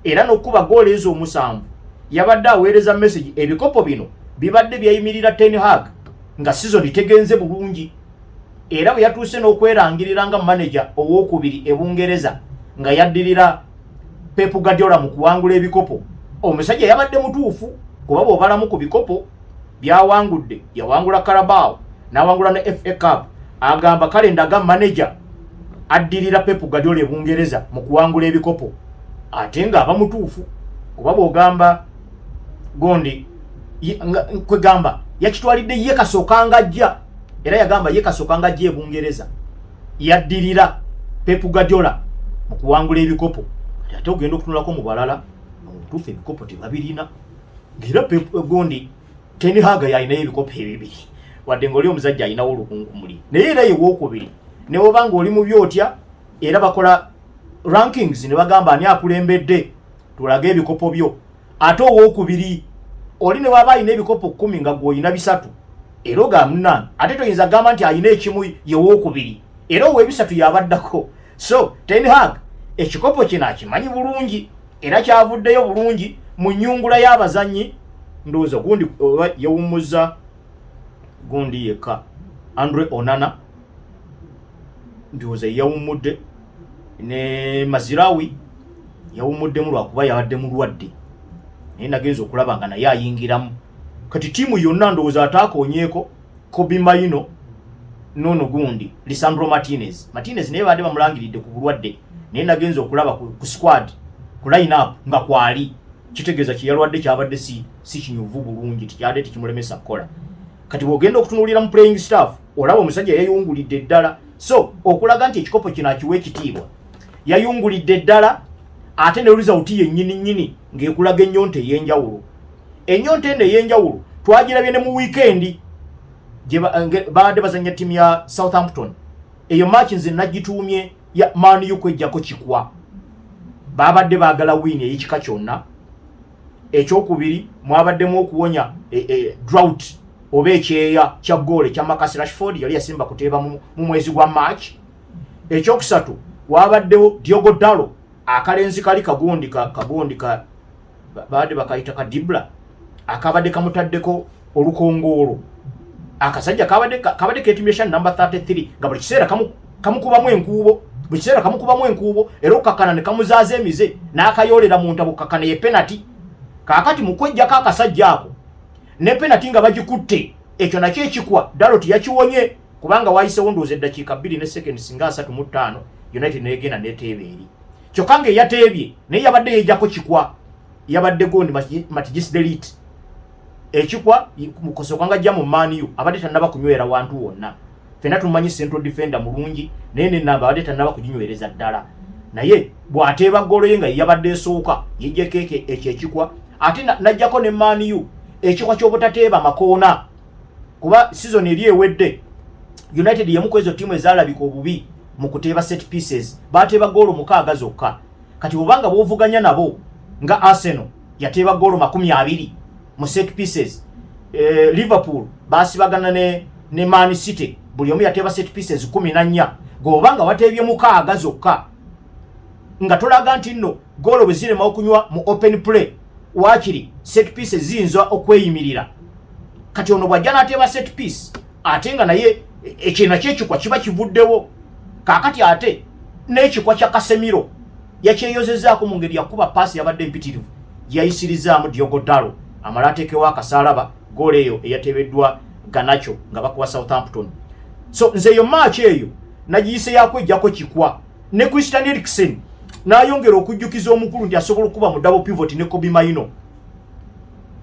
era n'okukuba goolo ezo 7. Yabadde aweereza message, ebikopo bino bibadde byayimirira Ten Hag nga season tegenze bulungi. Era bwe yatuuse n'okwerangirira nga manager owokubiri e Bungereza nga yaddirira Pep Guardiola mu kuwangula ebikopo, omusajja yabadde mutuufu, kuba bw'obalamu ku bikopo byawangudde, yawangula Carabao n'awangula ne FA Cup. Agamba kale ndaga manager addirira Pep Guardiola e Bungereza mu kuwangula ebikopo, ate ng'aba mutuufu, kuba bw'ogamba gondi kwegamba yakitwalidde ye kasookanga ajja. Era yagamba ye kasookanga ajja e Bungereza yaddirira Pep Guardiola mu kuwangula ebikopo. Kati ate ogenda okutunulako mu balala, omutuufu ebikopo tebabirina, ng'era Pep gondi Ten Hag yalinayo ebikopo ebibiri, wadde ng'oli omusajja alinawo olukunkumuli, naye era ye wookubiri. Ne woba ng'oli mubi otya, era bakola rankings ne bagamba ani akulembedde, tulage ebikopo byo. Ate owookubiri oli ne waba alina ebikopo 10 nga gwe olina 3, era ogamba munnange, ate toyinza kugamba nti alina ekimu ye wookubiri, era ow'ebisatu yabaddako. So Ten Hag ekikopo kino akimanyi bulungi, era kyavuddeyo bulungi mu nnyungula y'abazannyi. Ndowooza gundi oba yawummuza gundi yekka, Andre Onana ndowooza yawummudde, ne Mazirawi yawummuddemu lwakuba yabadde mulwadde, naye nagenza okulaba nga naye ayingiramu. Kati ttiimu yonna ndowooza ataakoonyeeko Kobbie Mainoo nono gundi Lisandro Martinez. Martinez naye badde bamulangiridde ku bulwadde, naye nagenza okulaba ku squad, ku line up nga kwali, kitegeeza kyeyalwadde kyabadde si kinyuvu bulungi, tikyadde tekimulemesa kukola. Kati bw'ogenda okutunuulira mu playing staff, olaba omusajja yayungulidde ddala. So okulaga nti ekikopo kino akiwa ekitiibwa, yayungulidde ddala, ate ne result yennyini nnyini ng'ekulaga ennyonta ey'enjawulo. Ennyonta eno ey'enjawulo twagirabye ne mu wiikendi gye babadde bazannya ttiimu ya Southampton. Eyo match nze nagituumye ya Man U kwejjako kikwa. Babadde baagala win ey'ekika kyonna. Ekyokubiri, mwabaddemu okuwonya drought oba ekyeya kya goal ekya Marcus Rashford, yali yasimba kuteeba mu mwezi gwa March. Ekyokusatu, wabaddewo Diogo Dalot, akalenzi kali kagundi ka kagundi ka babadde bakayita kadibla, akabadde kamutaddeko olukongoolo. Akasajja kabadde keetumye sha namba 33, nga buli kiseera kamukubamu enkuubo, buli kiseera kamukubamu enkuubo, era okukakkana ne kamuzaaza emize n'akayoolera mu ntabo, kukakkana ye penalty. Kaakati mu kwejjako akasajja ako ne penalty nga bagikutte, ekyo nakyo ekikwa Dalot yakiwonye, kubanga wayisewo ndowooza eddakiika 2 ne seconds nga 35, United negenda neteeba eri. Kyokka ng'eyateebye naye yabadde yejjako kikwa, yabadde gondi Matthijs de Ligt. Ekikwa mukosoka nga ajja mu Man U abadde tannaba kunywera wantu wonna. Fenna tumanyi central defender mulungi, naye nenamba abadde tannaba kuginywereza ddala, naye bw'ateeba ggoolo ye nga yabadde esooka, yejjeko ekyo ekikwa, ate n'ajjako ne Man U ekikwa ky'obutateeba makoona, kuba season eri ewedde United yemu ku ezo ttiimu ezaalabika obubi mu kuteeba set pieces, baateeba ggoolo 6 zokka. Kati bwobanga bw'ovuganya nabo nga Arsenal yateeba ggoolo 20 mu set pieces, Liverpool basibagana ne Man City, buli omu yateeba set pieces 14, gweobanga wateebye 6 zokka, nga tolaga nti nno goolo bwe zirema okunywa mu open play, waakiri set pieces ziyinza okweyimirira. Kati ono bw'ajja n'ateeba set piece, ate nga naye ekyo nakyo ekikwa kiba kivuddewo. Kaakati ate n'ekikwa kya Casemiro yakyeyozezaako mu ngeri yakuba paasi yabadde empitirivu, yayisirizaamu Diogo Dalot amala ateekewo akasaalaba, goolo eyo eyateebeddwa Garnacho nga bakuba Southampton. So nze eyo match eyo nagiyise yakwejjako kikwa, ne Christian Eriksen n'ayongera okujjukiza omukulu nti asobola okuba mu double pivot ne Kobbie Mainoo.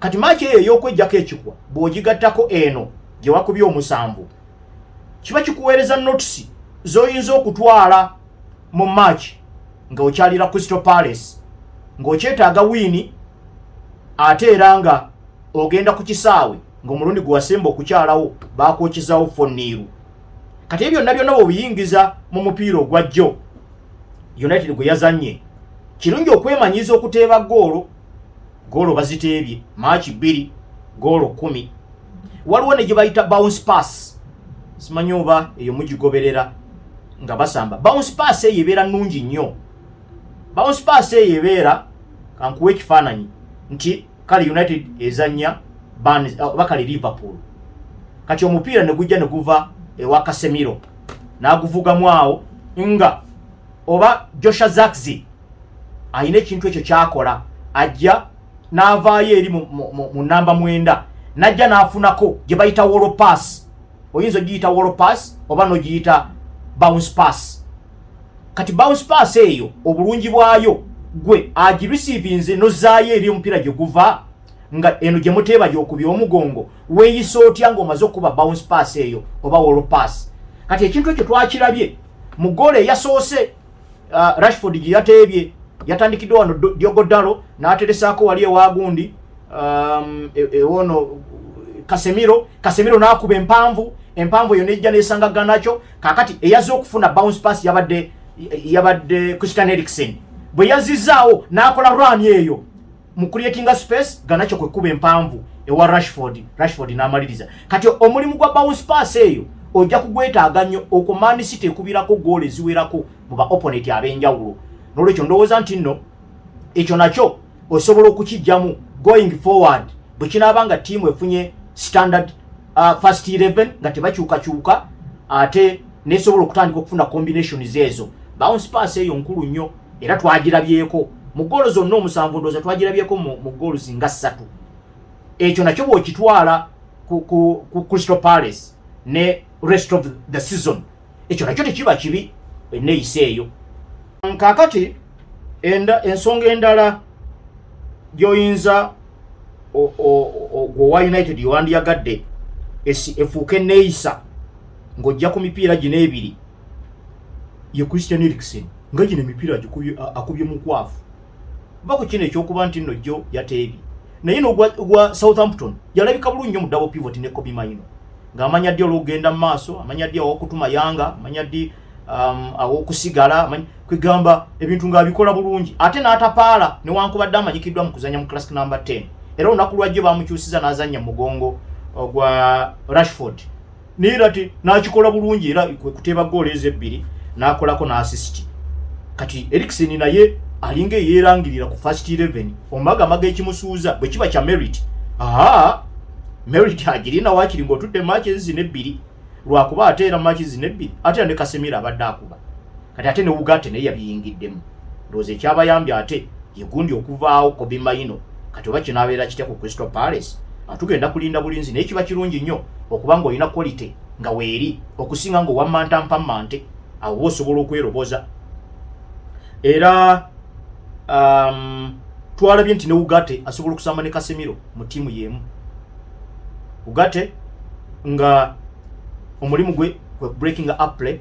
Kati match eyo ey'okwejjako ekikwa bw'ogigattako eno gye wakubye 7, kiba kikuweereza notes z'oyinza okutwala mu match nga okyalira Crystal Palace, ng'okyetaaga win, ate era nga ogenda ku kisaawe ng'omulundi gwe wasemba okukyalawo baakwokizawo 4-0. Kati ebyo byonna byonna bw'obiyingiza mu mupiira ogwa jjo United gwe yazannye, Kirungi okwemanyiiza okuteeba goolo. Goolo baziteebye match 2, goolo 10. Waliwo ne gye bayita bounce pass, simanyi oba eyo mugigoberera nga basamba. Bounce pass eyo ebeera nnungi nnyo. Bounce pass eyo ebeera, kankuwa ekifaananyi nti kale United ezannya oba kale Liverpool, kati omupiira ne gujja ne guva ewa Casemiro n'aguvugamu awo, nga oba Joshua Zirkzee alina ekintu ekyo kyakola, ajja n'avaayo eri mu namba 9, n'ajja n'afunako gye bayita wall pass. Oyinza ogiyita wall pass oba n'ogiyita bounce pass. Kati bounce pass eyo obulungi bwayo, gwe agireceivinze nozaayo eri omupiira gye guva, nga eno gye muteeba gyokubya omugongo, weeyisa otya ng'omaze okuba bounce pass eyo oba wall pass? Kati ekintu ekyo twakirabye mu goolo eyasoose, Rashford gye yateebye. Yatandikiddwa wano Diogo Dalot n'ateresaako wali ewagundi ewono Casemiro. Casemiro n'akuba empanvu, empanvu eyo nejja nesanga Garnacho. Kakati eyazze okufuna bounce pass yabadde Christian Eriksen. Bwe yazizzaawo n'akola run eyo mu creating space, Garnacho kwekuba empanvu ewa Rashford, Rashford n'amaliriza. Kati omulimu gwa bounce pass eyo ojja kugwetaaga nnyo okwo Man City ekubirako goolo eziwerako mu ba opponent ab'enjawulo. N'olwekyo ndowooza nti nno ekyo nakyo osobola okukijjamu going forward, bwe kinaaba nga ttiimu efunye standard first 11 nga tebakyukakyuka, ate nesobola okutandika okufuna combinations ezo. Bounce pass eyo nkulu nnyo, era twagirabyeko mu goolo zonna 7. Ndowooza twagirabyeko mu goolo nga 3. Ekyo nakyo bw'okitwala ku Crystal Palace ne rest of the season, ekyo nakyo tekiba kibi enneeyisa eyo. Kaakati ensonga endala gy'oyinza gweowa United yowandiyagadde efuuke enneeyisa ng'ojja ku mipiira gino ebiri ye Christian Eriksen, nga gino emipiira akubye mukwafu. Va ku kino ekyokuba nti nno jjo yateebye, naye n'ogwa Southampton yalabika bulungi nnyo mu double pivot ne Kobbie Mainoo, ng'amanya ddi olwokugenda mu maaso, amanya ddi awokutuma yanga, amanya ddi awokusigala, kwegamba ebintu ng'abikola bulungi, ate n'atapaala newankubadde amanyikiddwa mu kuzanya mu classic number 10. Era olunaku lwajjo bamukyusiza n'azannya mu mugongo gwa Rashford, naye era n'akikola bulungi, era kwe kuteeba goolo ezo ebbiri n'akolako n'assist. Kati Eriksen naye alinga eyeerangirira ku first 11. Omagamaga ekimusuuza bwe kiba kya merit, aa merit agirina waakiri ng'otudde match zino ebbiri, lwakuba ate era match zino ebbiri ate era ne Casemiro abadde akuba. Kati ate ne Ugarte naye yabiyingiddemu. Ndowooza ekyabayambye ate ye gundi okuvaawo, Kobbie Mainoo. Kati oba kinaabeera kitya ku Crystal Palace, atugenda kulinda bulinzi, naye kiba kirungi nnyo okuba ng'olina quality nga weeri okusinga ng'owammanta mpammante. Awo oba osobola okweroboza. Era twalabye nti ne Ugarte asobola okusamba ne Casemiro mu ttiimu y'emu. Ugarte nga omulimu gwe kwe breaking up play,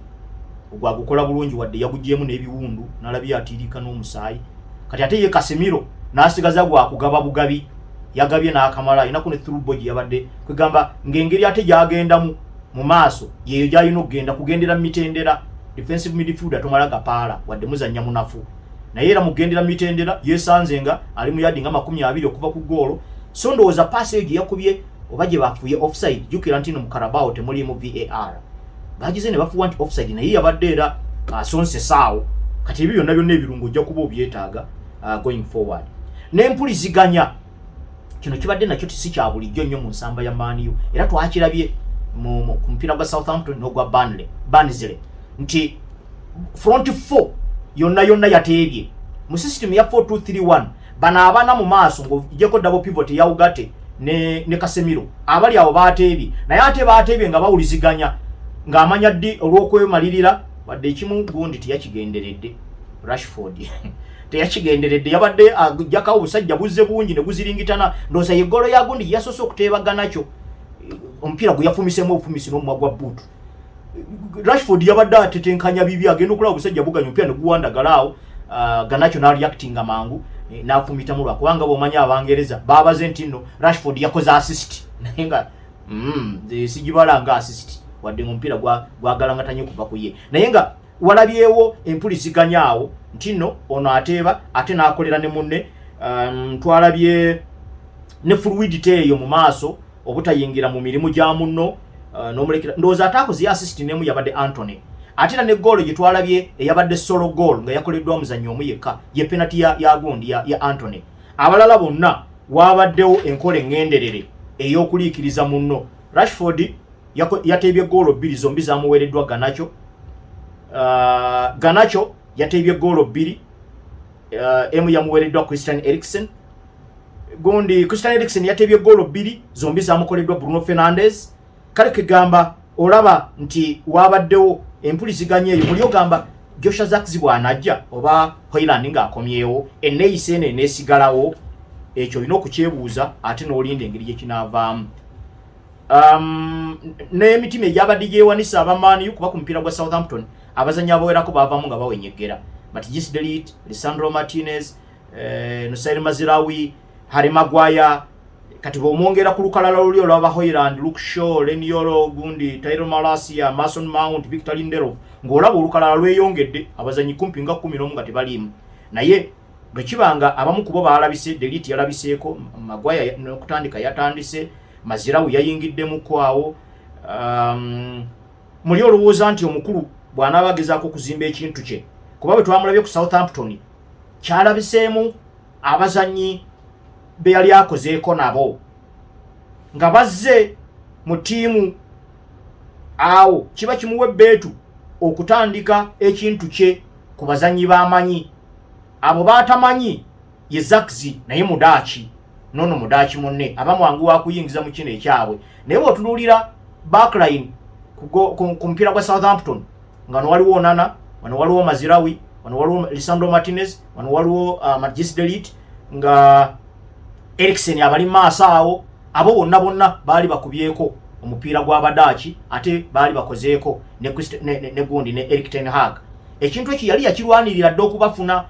gwagukola bulungi, wadde yagugyemu n'ebiwundu, nalabye atiirika n'omusaayi. Kati ate ye Casemiro n'asigaza gwakugaba bugabi, yagabye n'akamala, alinaku ne through ball gye yabadde. Kwegamba ng'engeri ate gy'agendamu mu maaso yeeyo gy'alina okugenda kugendera mu mitendera. Defensive midfielder tomala gapaala wadde muzannya munafu, naye era mugendera mu mitendera. Yesanze nga ali mu yadi nga 20 okuva ku goolo. So ndowooza paasi eyo gye yakubye oba gye bafuye offside, jjukira nti no mu Carabao temuliimu VAR, bagize ne bafuwa nti offside, naye yabadde era asonsesaawo. Kati ebyo byonna byonna ebirungo ojja kuba obyetaaga going forward. N'empuliziganya, kino kibadde nakyo tisi kya bulijjo nnyo mu nsamba ya Man U, era twakirabye ku mupiira gwa Southampton n'ogwa Barnsley nti front four yonna yonna yateebye mu system ya 4231. Bano abana mu maaso ng'ogyeko double pivot ya Ugarte ne Casemiro, abali awo bateebye, naye ate bateebye nga bawuliziganya, ng'amanya ddi olw'okwemalirira. Wadde ekimu gundi teyakigenderedde, Rashford teyakigenderedde, yabadde ajjakawo obusajja buzze bungi ne guziringitana. Ndowooza ye goolo ya gundi yasoose okuteebagana kyo, omupiira gwe yafumisemu obufumisi n'omumwa gwa buutu. Rashford yabadde atetenkanya bibi, agenda okulaba obusajja buganya omupiira ne guwandagala awo, Garnacho n'areactinga mangu, n'afumitamu. Lwakubanga bw'omanyi Abangereza babaze nti nno Rashford yakoze assist, naye nga sigibala nga assist, wadde ng'omupiira gwagalangatanye kuva ku ye, naye nga Walabyewo empuliziganya awo nti nno ono ateeba ate n'akolera ne munne. Twalabye ne fluidity eyo mu maaso, obutayingira mu mirimu gya munno, n'omulekera. Ndowooza ate akoze assist nemu yabadde Antony. Ate era ne goolo gye twalabye eyabadde solo goal nga yakoleddwa omuzannyi omu yekka, ye penalty ya gundi ya Antony. Abalala bonna wabaddewo enkola eŋŋenderere ey'okuliikiriza munno. Rashford yateebye goolo bbiri, zombi zamuweereddwa Garnacho. Garnacho yateebye goolo bbiri, emu yamuweereddwa Christian Eriksen. Gundi Christian Eriksen yateebye goolo bbiri, zombi zamukoleddwa Bruno Fernandes. Kale kegamba olaba nti wabaddewo empuliziganya eyo. Muli ogamba Joshua Zirkzee bw'anajja oba Hojlund ng'akomyewo, enneeyisa eno eneesigalawo? Ekyo olina okukyebuuza ate n'olinda engeri gye kinaavaamu. N'emitima egyabadde gyewanisa aba Man U, kuba ku mupiira gwa Southampton abazannyi abawerako baavaamu nga bawenyegera: Matthijs de Ligt, Lisandro Martinez, Noussair Mazraoui, Harry Maguire. Kati bw'omwongera ku lukalala luli olwaba Hojlund, Luke Shaw, Leny Yoro, gundi Tyrell Malacia, Mason Mount, Victor Lindelof, ng'olaba olukalala lweyongedde abazannyi kumpi nga 11 nga tebaliimu. Naye bwe kiba nga abamu ku bo baalabise, De Ligt yalabiseeko, Maguire n'okutandika yatandise, Mazraoui yayingiddemuko awo, muli olowooza nti omukulu bw'anaaba agezaako okuzimba ekintu kye, kuba bwe twamulabye ku Southampton kyalabiseemu abazannyi be yali akozeeko nabo nga bazze mu ttiimu, awo kiba kimuwa ebbeetu okutandika ekintu kye ku bazannyi b'amanyi. Abo baatamanyi ye Zirkzee, naye mudaaki nono mudaaki munne aba mwangu wa kuyingiza mu kino ekyabwe. Naye bw'otunuulira backline ku mupiira gwa Southampton, nga wano waliwo Onana, wano waliwo Mazraoui, wano waliwo Lisandro Martinez, wano waliwo Matthijs de Ligt, nga Eriksen abali maaso awo, abo bonna bonna baali bakubyeko omupiira gw'Abadaaki, ate baali bakozeeko ne gundi ne Erik ten Hag. Ekintu ekyo yali yakirwanirira dda okubafuna,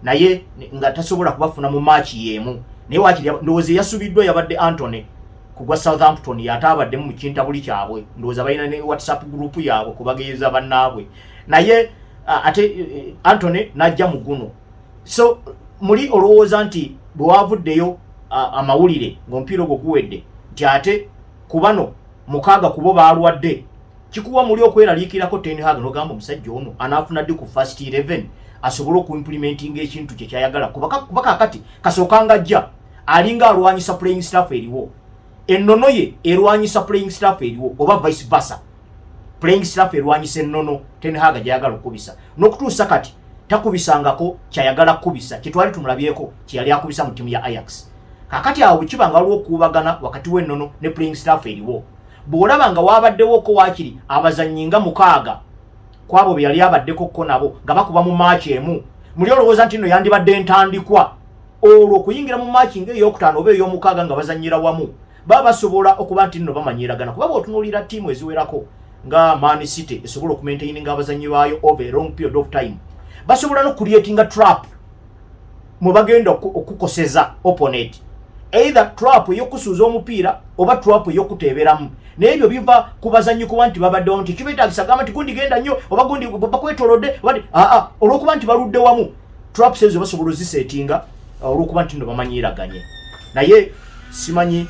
naye nga tasobola kubafuna mu maaki y'emu. Naye wakiri ndowooza eyasubiddwa yabadde Antony ku gwa Southampton, yate abaddemu mu kintabuli kyabwe. Ndowooza balina ne WhatsApp group yaabwe kubageeza bannaabwe. Naye ate Antony n'ajja mu guno. So muli olowooza nti bwe wavuddeyo amawulire ng'omupiira ogwo guwedde nti ate ku bano mukaaga kubo baalwadde, kikuwa muli okweraliikirako Ten Hag n'ogamba omusajja ono anaafuna ddi ku first 11 asobole okuimplementinga ekintu kye kyayagala? Kuba kaakati kasookanga ajja alinga alwanyisa playing staff eriwo, ennono ye erwanyisa playing staff eriwo, oba vice versa, playing staff erwanyisa ennono Ten Hag gyayagala okukubisa. N'okutuusa kati takubisangako kyayagala kukubisa kyetwali tumulabyeko kyeyali akubisa mu ttiimu ya Ajax. Kakati awo bwe kiba nga waliwo okuubagana wakati w'ennono ne playing staff eriwo, bw'olaba nga wabaddewoko waakiri abazannyi nga mukaaga ku abo be yali abaddeko ko nabo nga bakuba mu maaki emu, muli olowooza nti nno yandibadde entandikwa olwo okuyingira mu maaki ng'eyokutaano oba ey'omukaaga nga bazannyira wamu, baba basobola okuba nti nno bamanyiragana? Kuba bw'otunuulira ttiimu eziwerako nga Man City esobola okumaintaininga abazannyi baayo over a long period of time, basobola n'okucreatinga trap mwe bagenda okukoseza opponent, either trap ey'okusuuza omupiira oba trap ey'okuteeberamu. Naye ebyo biva ku bazannyi, kuba nti babaddewo nti kibeetagisa gamba nti gundi genda nnyo oba gundi bakwetolodde oba aa, olw'okuba nti baludde wamu, traps ezo basobola ozisetinga olw'okuba nti nno bamanyiraganye. Naye simanyi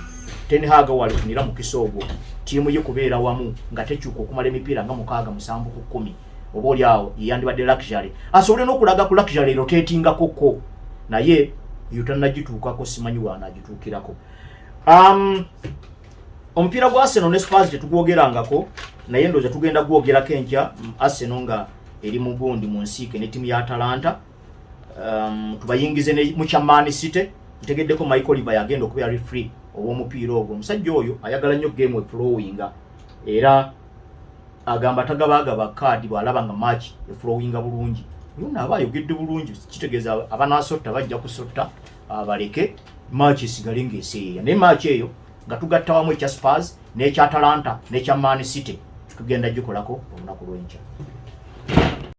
Ten Hag walifunira mukisa ogwo ttiimu ye kubeera wamu nga tekyuka okumala emipiira nga mukaaga, musanvu ku 10. Oba oli awo yeyandibadde luxury asobole n'okulaga ku luxury rotatingako, naye eyo tannagituukako, simanyi waanaagituukirako. Omupiira gwa Arsenal ne Spurs tetugwogerangako, naye ndowooza tugenda gwogerako enkya. Arsenal nga eri mu gundi mu nsiike ne ttiimu ya Atalanta. Tubayingize mu kya Man City. Ntegeddeko Michael Oliver yagenda okubeera referee ow'omupiira ogwo. Omusajja oyo ayagala nnyo game eflowinga, era agamba tagabaagaba kaadi bw'alaba nga match eflowinga bulungi. Oyo nno aba ayogedde bulungi, kitegeeza abanaasotta bajja kusotta, baleke match esigale ng'eseeyeya. Naye match eyo nga tugatta wamu ekya Spurs n'ekya Atalanta n'ekya Man City, tugenda gikolako olunaku lw'enkya.